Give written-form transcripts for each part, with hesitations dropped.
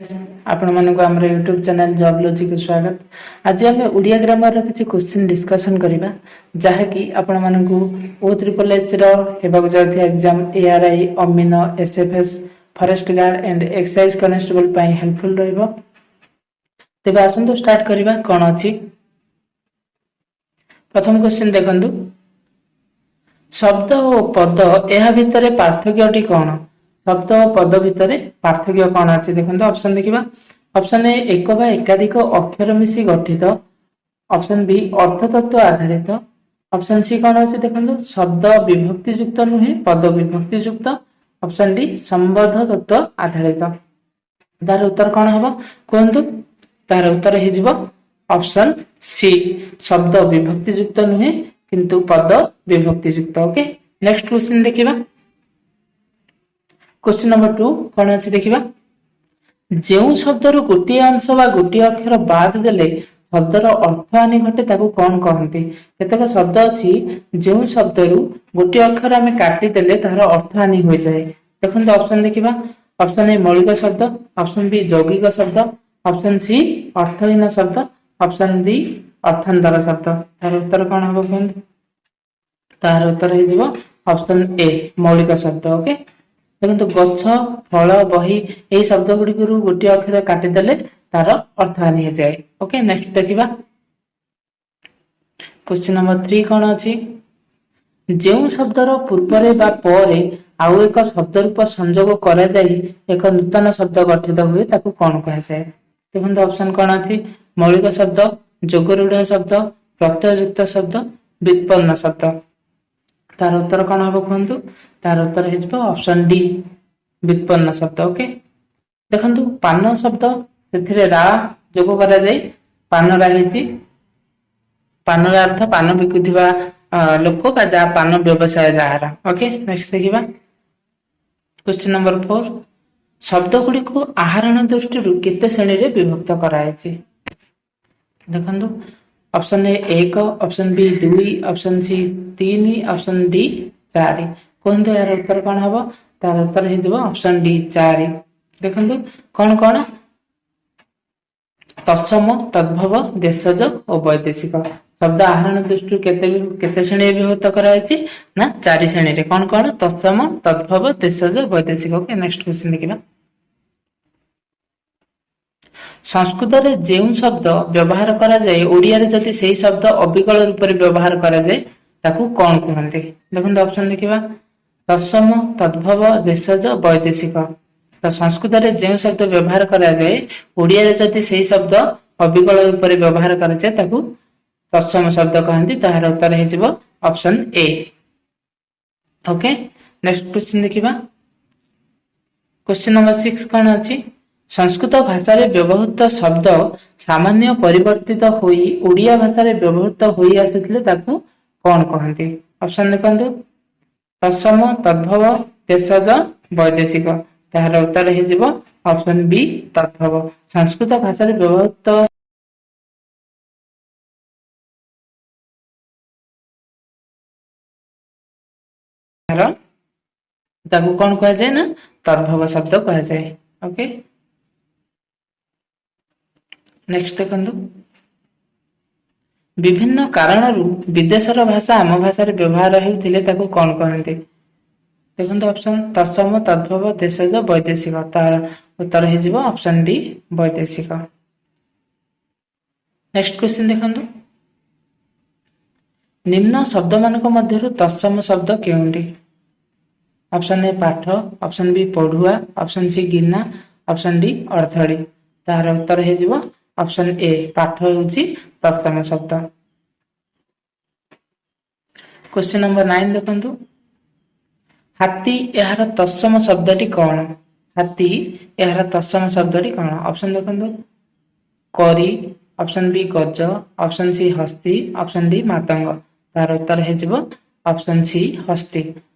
ଆପଣମାନଙ୍କୁ ଆମର YouTube channel job ଲଜିକୁ ସ୍ୱାଗତ। ଆଜି ଆମେ ଓଡ଼ିଆ ଗ୍ରାମାରର କିଛି କ୍ୱେଶ୍ଚିନ୍ ଡିସ୍କସନ୍ କରିବା, ଯାହାକି ଆପଣମାନଙ୍କୁ ଓ ତ୍ରିପଲ୍ ଏସ୍ର ହେବାକୁ ଯାଉଥିବା ଏକ୍ଜାମ୍, ଏଆର୍ଆଇ, ଅମିନ, SFS, forest guard and excise constable ପାଇଁ ହେଲ୍ପଫୁଲ୍ ରହିବ। ତେବେ ଆସନ୍ତୁ ଷ୍ଟାର୍ଟ କରିବା। କ'ଣ ଅଛି ପ୍ରଥମ କ୍ୱେଶ୍ଚିନ୍ ଦେଖନ୍ତୁ। ଶବ୍ଦ ଓ ପଦ ଏହା ଭିତରେ ପାର୍ଥକ୍ୟଟି କ'ଣ? ଶବ୍ଦ ଓ ପଦ ଭିତରେ ପାର୍ଥକ୍ୟ କ'ଣ ଅଛି ଦେଖନ୍ତୁ। ଅପସନ ଦେଖିବା। ଅପସନ ଏ, ଏକ ବା ଏକାଧିକ ଅକ୍ଷର ମିଶି ଗଠିତ। ଅପସନ ବି, ଅର୍ଥତତ୍ତ୍ୱ ଆଧାରିତ। ଅପସନ ସି କ'ଣ ଅଛି ଦେଖନ୍ତୁ, ଶବ୍ଦ ବିଭକ୍ତିଯୁକ୍ତ ନୁହେଁ, ପଦ ବିଭକ୍ତିଯୁକ୍ତ। ଅପସନ ଡି, ସମ୍ବନ୍ଧ ତତ୍ତ୍ୱ ଆଧାରିତ। ତାର ଉତ୍ତର କ'ଣ ହବ କୁହନ୍ତୁ? ତାର ଉତ୍ତର ହେଇଯିବ ଅପସନ ସି, ଶବ୍ଦ ବିଭକ୍ତିଯୁକ୍ତ ନୁହେଁ କିନ୍ତୁ ପଦ ବିଭକ୍ତିଯୁକ୍ତ। ଓକେ, ନେକ୍ସଟ କ୍ୱେଶ୍ଚିନ୍ ଦେଖିବା। କ୍ୱେଶ୍ଚିନ୍ ନମ୍ବର 2 କ'ଣ ଅଛି ଦେଖିବା। ଯେଉଁ ଶବ୍ଦରୁ ଗୋଟିଏ ଅଂଶ ବା ଗୋଟିଏ ଅକ୍ଷର ବାଦ ଦେଲେ ଶବ୍ଦର ଅର୍ଥ ହାନି ଘଟେ, ତାକୁ କ'ଣ କହନ୍ତି? କେତେକ ଶବ୍ଦ ଅଛି, ଯେଉଁ ଶବ୍ଦରୁ ଗୋଟିଏ ଅକ୍ଷର ଆମେ କାଟିଦେଲେ ତାହାର ଅର୍ଥ ହାନି ହୋଇଯାଏ। ଦେଖନ୍ତୁ, ଅପସନ ଦେଖିବା। ଅପସନ ଏ, ମୌଳିକ ଶବ୍ଦ। ଅପସନ ବି, ଯୌଗିକ ଶବ୍ଦ। ଅପସନ ସି, ଅର୍ଥହୀନ ଶବ୍ଦ। ଅପସନ ଡି, ଅର୍ଥାନ୍ତର ଶବ୍ଦ। ତାର ଉତ୍ତର କ'ଣ ହବ କୁହନ୍ତୁ? ତାର ଉତ୍ତର ହେଇଯିବ ଅପସନ ଏ, ମୌଳିକ ଶବ୍ଦ। ଓକେ, ଦେଖନ୍ତୁ, ଗଛ, ଫଳ, ବହି ଏହି ଶବ୍ଦ ଗୁଡ଼ିକରୁ ଗୋଟିଏ ଅକ୍ଷର କାଟିଦେଲେ ତାର ଅର୍ଥ ହାନି ହେଇଯାଏ। ଓକେ, ନେକ୍ସଟ ଦେଖିବା। କ୍ୱେଶ୍ଚିନ୍ ନମ୍ବର 3 କ'ଣ ଅଛି? ଯେଉଁ ଶବ୍ଦର ପୂର୍ବରେ ବା ପରେ ଆଉ ଏକ ଶବ୍ଦ ରୂପ ସଂଯୋଗ କରାଯାଇ ଏକ ନୂତନ ଶବ୍ଦ ଗଠିତ ହୁଏ, ତାକୁ କ'ଣ କୁହାଯାଏ? ଦେଖନ୍ତୁ, ଅପସନ କ'ଣ ଅଛି? ମୌଳିକ ଶବ୍ଦ, ଯୋଗରୂଢ ଶବ୍ଦ, ପ୍ରତ୍ୟୟଯୁକ୍ତ ଶବ୍ଦ, ବ୍ୟୁତ୍ପନ୍ନ ଶବ୍ଦ। ତାର ଉତ୍ତର କ'ଣ ହବ କୁହନ୍ତୁ? ତାର ଉତ୍ତର ହେଇଯିବ ଅପସନ ଡି, ବ୍ୟୁତ୍ପନ୍ନ ଶବ୍ଦ। ଓକେ, ଦେଖନ୍ତୁ, ପାନ ଶବ୍ଦ, ସେଥିରେ ରା ଯୋଗ କରାଯାଇ ପାନରା ହେଇଛି। ପାନର ଅର୍ଥ ପାନ ବିକୁଥିବା ଲୋକ ବା ଯାହା ପାନ ବ୍ୟବସାୟ ଯାହାର। ଓକେ, ନେକ୍ସଟ ଦେଖିବା। କ୍ୱେଶ୍ଚିନ୍ ନମ୍ବର 4, ଶବ୍ଦ ଗୁଡ଼ିକୁ ଆହରଣ ଦୃଷ୍ଟିରୁ କେତେ ଶ୍ରେଣୀରେ ବିଭକ୍ତ କରାଯାଇଛି? ଦେଖନ୍ତୁ, ଅପସନ ଏ 1, ଅପସନ ବି 2, ଅପସନ ସି 3, ଅପସନ ଡି 4। କୁହନ୍ତୁ, ଏହାର ଉତ୍ତର କ'ଣ ହବ? ତାର ଉତ୍ତର ହେଇଯିବ ଅପସନ ଡି, 4। ଦେଖନ୍ତୁ, କ'ଣ କ'ଣ? ତତ୍ସମ, ତଦ୍ଭବ, ଦେଶଜ ଓ ବୈଦେଶିକ। ଶବ୍ଦ ଆହରଣ ଦୃଷ୍ଟିରୁ କେତେ ଶ୍ରେଣୀରେ ବିଭକ୍ତ କରାଯାଇଛି ନା ଚାରି ଶ୍ରେଣୀରେ। କ'ଣ କ'ଣ? ତତ୍ସମ, ତଦ୍ଭବ, ଦେଶଜ, ବୈଦେଶିକ। ଓକେ, ନେକ୍ସଟ କ୍ୱେଶ୍ଚିନ୍ ଦେଖିବା। ସଂସ୍କୃତରେ ଯେଉଁ ଶବ୍ଦ ବ୍ୟବହାର କରାଯାଏ, ଓଡ଼ିଆରେ ଯଦି ସେହି ଶବ୍ଦ ଅବିକଳ ରୂପରେ ବ୍ୟବହାର କରାଯାଏ, ତାକୁ କ'ଣ କୁହନ୍ତି? ଦେଖନ୍ତୁ, ଅପସନ ଦେଖିବା। ତତ୍ସମ, ତଦ୍ଭବ, ଦେଶଜ, ବୈଦେଶିକ। ତ ସଂସ୍କୃତରେ ଯେଉଁ ଶବ୍ଦ ବ୍ୟବହାର କରାଯାଏ, ଓଡ଼ିଆରେ ଯଦି ସେହି ଶବ୍ଦ ଅବିକଳ ରୂପରେ ବ୍ୟବହାର କରାଯାଏ, ତାକୁ ତତ୍ସମ ଶବ୍ଦ କହନ୍ତି। ତାହାର ଉତ୍ତର ହେଇଯିବ option A. Okay, next question ଦେଖିବା। କ୍ୱେଶ୍ଚିନ୍ ନମ୍ବର 6 କ'ଣ ଅଛି? ସଂସ୍କୃତ ଭାଷାରେ ବ୍ୟବହୃତ ଶବ୍ଦ ସାମାନ୍ୟ ପରିବର୍ତ୍ତିତ ହୋଇ ଓଡ଼ିଆ ଭାଷାରେ ବ୍ୟବହୃତ ହୋଇ ଆସୁଥିଲେ, ତାକୁ କ'ଣ କହନ୍ତି? ଅପସନ ଦେଖନ୍ତୁ। ତତ୍ସମ, ତଦ୍ଭବ, ଦେଶଜ, ବୈଦେଶିକ। ତାହାର ଉତ୍ତର ହେଇଯିବ ଅପସନ ବି, ତଦ୍ଭବ। ସଂସ୍କୃତ ଭାଷାରେ ବ୍ୟବହୃତ ତାକୁ କଣ କୁହାଯାଏ ନା ତଦ୍ଭବ ଶବ୍ଦ କୁହାଯାଏ। ଓକେ, ନେକ୍ସଟ ଦେଖନ୍ତୁ। ବିଭିନ୍ନ କାରଣରୁ ବିଦେଶର ଭାଷା ଆମ ଭାଷାରେ ବ୍ୟବହାର ହେଉଥିଲେ, ତାକୁ କଣ କହନ୍ତି? ଦେଖନ୍ତୁ ଅପସନ, ତତ୍ସମ, ତଦ୍ଭବ, ଦେଶଜ, ବୈଦେଶିକ। ତାର ଉତ୍ତର ହେଇଯିବ ଅପସନ ଡି, ବୈଦେଶିକ। ନେକ୍ସଟ କ୍ୱେଶ୍ଚିନ୍ ଦେଖନ୍ତୁ। ନିମ୍ନ ଶବ୍ଦମାନଙ୍କ ମଧ୍ୟରୁ ତତ୍ସମ ଶବ୍ଦ କେଉଁଟି? ଅପସନ ଏ, ପାଠ। ଅପସନ ବି, ପଢୁଆ। ଅପସନ ସି, ଗିନା। ଅପସନ ଡି, ଅର୍ଥଳି। ତାହାର ଉତ୍ତର ହେଇଯିବ ଅପସନ ଏ, ପାଠ ହେଉଛି ତତ୍ସମ ଶବ୍ଦ। କ୍ୱେଶ୍ଚିନ୍ ନମ୍ବର 9 ଦେଖନ୍ତୁ। ହାତୀ ଏହାର ତତ୍ସମ ଶବ୍ଦଟି କଣ? ହାତୀ ଏହାର ତତ୍ସମ ଶବ୍ଦଟି କଣ? ଅପସନ ଦେଖନ୍ତୁ। କରି, ଅପସନ ବି, ଗଜ, option C, ହସ୍ତି, option D, Matanga. ତାର ଉତ୍ତର ହେଇଯିବ ଅପସନ ସି, ହସ୍ତି।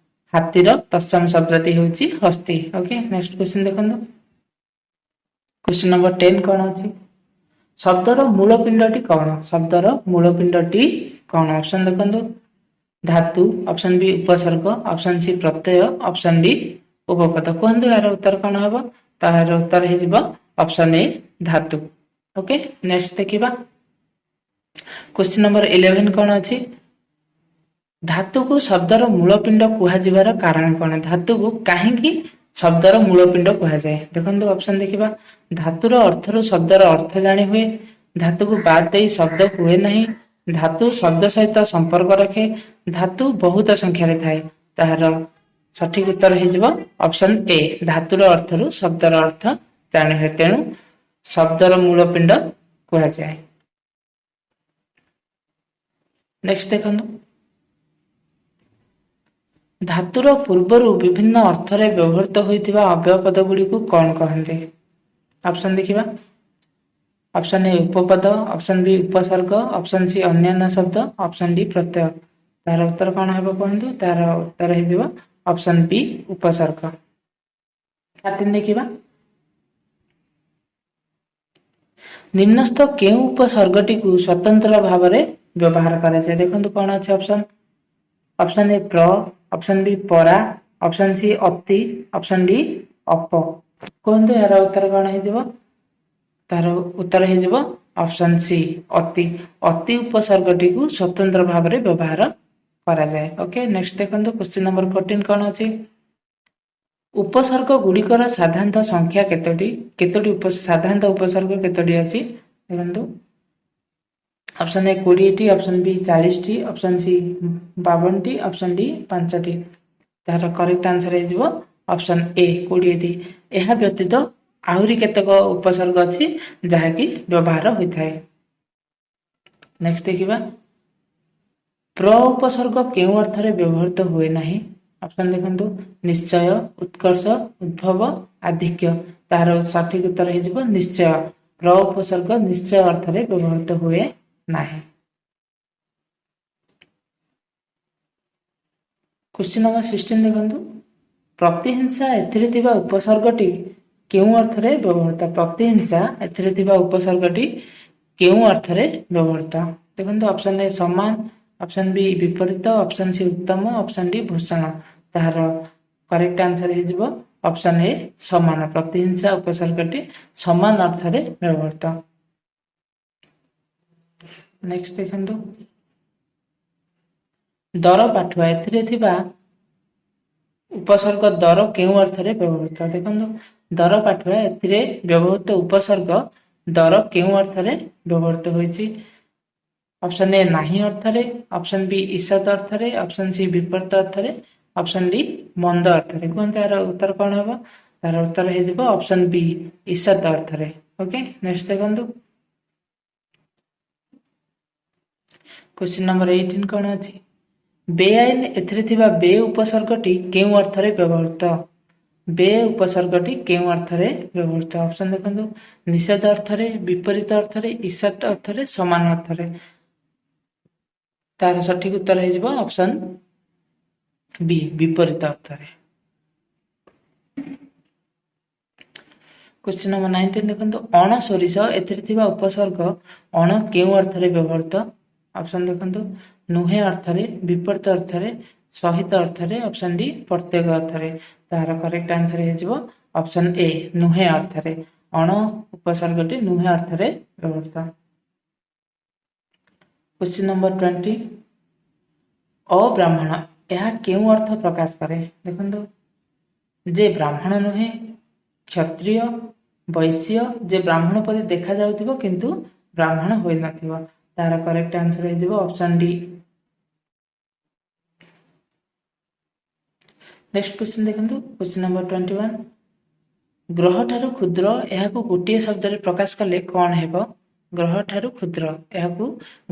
ହାତୀର ତତ୍ସମ ଶବ୍ଦଟି ହେଉଛି ହସ୍ତି। ଓକେ, ନେକ୍ସଟ କ୍ୱେଶ୍ଚିନ୍ ଦେଖନ୍ତୁ। କ୍ୱେଶ୍ଚିନ୍ ନମ୍ବର 10 କଣ ଅଛି? ଶବ୍ଦର ମୂଳ ପିଣ୍ଡଟି କଣ? ଶବ୍ଦର ମୂଳ ପିଣ୍ଡଟି କଣ? ଅପସନ ଦେଖନ୍ତୁ। ଧାତୁ, ଅପସନ ବି, ଉପସର୍ଗ, ଅପସନ ସି, ପ୍ରତ୍ୟୟ, ଅପସନ ଡି, ଉପପଦ। କୁହନ୍ତୁ, ଏହାର ଉତ୍ତର କଣ ହବ? ତାହାର ଉତ୍ତର ହେଇଯିବ ଅପସନ୍ ଏ ଧାତୁ। ଓକେ, ନେକ୍ସଟ ଦେଖିବା କ୍ୱେଶ୍ଚିନ୍ ନମ୍ବର 11 କଣ ଅଛି? ଧାତୁକୁ ଶବ୍ଦର ମୂଳପିଣ୍ଡ କୁହାଯିବାର କାରଣ କଣ? ଧାତୁକୁ କାହିଁକି ଶବ୍ଦର ମୂଳପିଣ୍ଡ କୁହାଯାଏ? ଦେଖନ୍ତୁ ଅପସନ୍ ଦେଖିବା। ଧାତୁର ଅର୍ଥରୁ ଶବ୍ଦର ଅର୍ଥ ଜାଣି ହୁଏ, ଧାତୁକୁ ବାଦ ଦେଇ ଶବ୍ଦ ହୁଏ ନାହିଁ, ଧାତୁ ଶବ୍ଦ ସହିତ ସମ୍ପର୍କ ରଖେ, ଧାତୁ ବହୁତ ସଂଖ୍ୟାରେ ଥାଏ। ତାହାର ସଠିକ ଉତ୍ତର ହେଇଯିବ ଅପସନ୍ ଏ, ଧାତୁର ଅର୍ଥରୁ ଶବ୍ଦର ଅର୍ଥ ଜାଣି ହୁଏ, ତେଣୁ ଶବ୍ଦର ମୂଳପିଣ୍ଡ କୁହାଯାଏ। ନେକ୍ସଟ ଦେଖନ୍ତୁ, ଧାତୁର ପୂର୍ବରୁ ବିଭିନ୍ନ ଅର୍ଥରେ ବ୍ୟବହୃତ ହୋଇଥିବା ଅବ୍ୟୟ ପଦ ଗୁଡ଼ିକୁ କଣ କହନ୍ତି? ଅପସନ୍ ଦେଖିବା। ଅପସନ୍ ଏ ଉପପଦ, ଅପସନ୍ ବି ଉପସର୍ଗ, ଅପସନ୍ ସି ଅନ୍ୟାନ୍ୟ ଶବ୍ଦ, ଅପସନ୍ ଡି ପ୍ରତ୍ୟୟ। ତାର ଉତ୍ତର କଣ ହେବ କୁହନ୍ତୁ? ତାର ଉତ୍ତର ହେଇଯିବ ଅପସନ୍ ବି ଉପସର୍ଗ। 13 ଦେଖିବା, ନିମ୍ନସ୍ଥ କେଉଁ ଉପସର୍ଗଟିକୁ ସ୍ୱତନ୍ତ୍ର ଭାବରେ ବ୍ୟବହାର କରାଯାଏ? ଦେଖନ୍ତୁ କଣ ଅଛି ଅପସନ୍। ଅପସନ୍ ଏ ପ୍ର, ଅପସନ୍ ବି ପରା, ଅପସନ୍ ସି ଅତି, ଅପସନ୍ ଡି ଅପ। କୁହନ୍ତୁ ଏହାର ଉତ୍ତର କଣ ହେଇଯିବ? ତାର ଉତ୍ତର ହେଇଯିବ ଅପସନ୍ ସି ଅତି। ଅତି ଉପସର୍ଗଟିକୁ ସ୍ୱତନ୍ତ୍ର ଭାବରେ ବ୍ୟବହାର କରାଯାଏ। ଓକେ, ନେକ୍ସଟ ଦେଖନ୍ତୁ କ୍ୱେଶ୍ଚିନ୍ ନମ୍ବର 14 କଣ ଅଛି? ଉପସର୍ଗ ଗୁଡ଼ିକର ସାଧାରଣତଃ ସଂଖ୍ୟା କେତୋଟି? କେତୋଟି ସାଧାରଣତଃ ଉପସର୍ଗ କେତୋଟି ଅଛି? ଦେଖନ୍ତୁ ଅପସନ୍ ଏ 20ଟି, ଅପସନ୍ ବି 40ଟି, ଅପସନ୍ ସି 52ଟି, ଅପସନ୍ ଡି 5ଟି। ତାହାର କରେକ୍ଟ ଆନ୍ସର ହେଇଯିବ ଅପସନ୍ ଏ 20ଟି। ଏହା ବ୍ୟତୀତ ଆହୁରି କେତେକ ଉପସର୍ଗ ଅଛି ଯାହାକି ବ୍ୟବହାର ହୋଇଥାଏ। ନେକ୍ସଟ ଦେଖିବା, ପ୍ର ଉପସର୍ଗ କେଉଁ ଅର୍ଥରେ ବ୍ୟବହୃତ ହୁଏ ନାହିଁ? ଅପସନ୍ ଦେଖନ୍ତୁ ନିଶ୍ଚୟ, ଉତ୍କର୍ଷ, ଉଦ୍ଭବ, ଆଧିକ୍ୟ। ତାହାର ସଠିକ ଉତ୍ତର ହେଇଯିବ ନିଶ୍ଚୟ। ପ୍ର ଉପସର୍ଗ ନିଶ୍ଚୟ ଅର୍ଥରେ ବ୍ୟବହୃତ ହୁଏ ନାହିଁ। କ୍ୱେଶ୍ଚିନ୍ ନମ୍ବର 16 ଦେଖନ୍ତୁ, ପ୍ରତିହିଂସା ଏଥିରେ ଥିବା ଉପସର୍ଗଟି କେଉଁ ଅର୍ଥରେ ବ୍ୟବହୃତ? ପ୍ରତିହିଂସା ଏଥିରେ ଥିବା ଉପସର୍ଗଟି କେଉଁ ଅର୍ଥରେ ବ୍ୟବହୃତ? ଦେଖନ୍ତୁ ଅପସନ୍ ଏ ସମାନ, ଅପସନ୍ ବି ବିପରୀତ, ଅପସନ୍ ସି ଉତ୍ତମ, ଅପସନ୍ ଡି ଭୂଷଣ। ତାହାର କରେକ୍ଟ ଆନ୍ସର ହେଇଯିବ ଅପସନ୍ ଏ ସମାନ। ପ୍ରତିହିଂସା ଉପସର୍ଗଟି ସମାନ ଅର୍ଥରେ ବ୍ୟବହୃତ। ନେକ୍ସଟ ଦେଖନ୍ତୁ, ଦର ପାଠୁଆ ଏଥିରେ ଥିବା ଉପସର୍ଗ ଦର କେଉଁ ଅର୍ଥରେ ବ୍ୟବହୃତ? ଦେଖନ୍ତୁ ଦର ପାଠୁଆ ଏଥିରେ ବ୍ୟବହୃତ ଉପସର୍ଗ ଦର କେଉଁ ଅର୍ଥରେ ବ୍ୟବହୃତ ହୋଇଛି? ଅପସନ୍ ଏ ନାହିଁ ଅର୍ଥରେ, ଅପସନ୍ ବି ଈଷତ ଅର୍ଥରେ, ଅପସନ୍ ସି ବିପରୀତ ଅର୍ଥରେ, ଅପସନ୍ ଡି ମନ୍ଦ ଅର୍ଥରେ। କୁହନ୍ତୁ ଏହାର ଉତ୍ତର କଣ ହେବ? ତାର ଉତ୍ତର ହେଇଯିବ ଅପସନ୍ ବି ଈଷତ ଅର୍ଥରେ। ଓକେ, ନେକ୍ସଟ ଦେଖନ୍ତୁ କ୍ୱେଶ୍ଚିନ୍ ନମ୍ବର 18 କଣ ଅଛି? ବେଆଇନ ଏଥିରେ ଥିବା ବେ ଉପସର୍ଗଟି କେଉଁ ଅର୍ଥରେ ବ୍ୟବହୃତ? ବେ ଉପସର୍ଗଟି କେଉଁ ଅର୍ଥରେ ବ୍ୟବହୃତ? ଅପସନ୍ ଦେଖନ୍ତୁ ନିଷେଧ ଅର୍ଥରେ, ବିପରୀତ ଅର୍ଥରେ, ଈଷତ ଅର୍ଥରେ, ସମାନ ଅର୍ଥରେ। ତାର ସଠିକ ଉତ୍ତର ହେଇଯିବ ଅପସନ୍ ବି ବିପରୀତ ଅର୍ଥରେ। କ୍ୱେଶ୍ଚିନ୍ ନମ୍ବର 19 ଦେଖନ୍ତୁ, ଅଣ ସୋରିଷ ଏଥିରେ ଥିବା ଉପସର୍ଗ ଅଣ କେଉଁ ଅର୍ଥରେ ବ୍ୟବହୃତ? ଅପସନ୍ ଦେଖନ୍ତୁ ନୁହେଁ ଅର୍ଥରେ, ବିପରୀତ ଅର୍ଥରେ, ସହିତ ଅର୍ଥରେ, ଅପସନ୍ ଡି ପ୍ରତ୍ୟେକ ଅର୍ଥରେ। ତାହାର କରେକ୍ଟ ଆନ୍ସର ହେଇଯିବ ଅପସନ୍ ଏ ନୁହେଁ ଅର୍ଥରେ। ଅଣ ଉପସର୍ଗଟି ନୁହେଁ ଅର୍ଥରେ ବ୍ୟବହୃତ। କ୍ୱେଶ୍ଚିନ୍ ନମ୍ବର 20, ଅବ୍ରାହ୍ମଣ ଏହା କେଉଁ ଅର୍ଥ ପ୍ରକାଶ କରେ? ଦେଖନ୍ତୁ ଯେ ବ୍ରାହ୍ମଣ ନୁହେଁ, କ୍ଷତ୍ରିୟ, ବୈଶ୍ୟ, ଯେ ବ୍ରାହ୍ମଣ ପରି ଦେଖାଯାଉଥିବ କିନ୍ତୁ ବ୍ରାହ୍ମଣ ହୋଇନଥିବ। ତାର କରେକ୍ଟ ଆନ୍ସର ହେଇଯିବ ଅପସନ୍ ଡି। ନେକ୍ସଟ କ୍ୱେଶ୍ଚିନ୍ ଦେଖନ୍ତୁ, କ୍ୱେଶ୍ଚିନ୍ ନମ୍ବର 21, ଗ୍ରହ ଠାରୁ କ୍ଷୁଦ୍ର ଏହାକୁ ଗୋଟିଏ ଶବ୍ଦରେ ପ୍ରକାଶ କଲେ କଣ ହେବ? ଗ୍ରହ ଠାରୁ କ୍ଷୁଦ୍ର ଏହାକୁ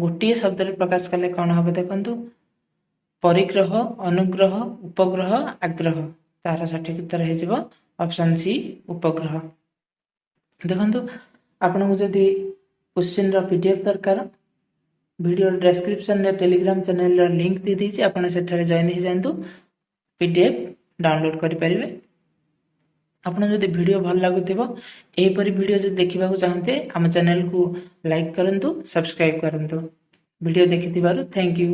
ଗୋଟିଏ ଶବ୍ଦରେ ପ୍ରକାଶ କଲେ କଣ ହେବ? ଦେଖନ୍ତୁ ପରିଗ୍ରହ, ଅନୁଗ୍ରହ, ଉପଗ୍ରହ, ଆଗ୍ରହ। ତାର ସଠିକ ଉତ୍ତର ହେଇଯିବ ଅପସନ୍ ସି ଉପଗ୍ରହ। ଦେଖନ୍ତୁ ଆପଣଙ୍କୁ ଯଦି କ୍ୱେଶ୍ଚିନ୍ର PDF ଦରକାର, ଭିଡ଼ିଓ ଡେସ୍କ୍ରିପସନ୍ରେ ଟେଲିଗ୍ରାମ ଚ୍ୟାନେଲର ଲିଙ୍କ ଦେଇଦେଇଛି, ଆପଣ ସେଠାରେ ଜଏନ୍ ହେଇଯାଆନ୍ତୁ, PDF download କରିପାରିବେ। ଆପଣ ଯଦି ଭିଡ଼ିଓ ଭଲ ଲାଗୁଥିବ, ଏହିପରି ଭିଡ଼ିଓ ଯଦି ଦେଖିବାକୁ ଚାହୁଁଥିବେ ଆମ ଚ୍ୟାନେଲକୁ ଲାଇକ୍ କରନ୍ତୁ, ସବସ୍କ୍ରାଇବ୍ କରନ୍ତୁ। ଭିଡ଼ିଓ ଦେଖିଥିବାରୁ thank you.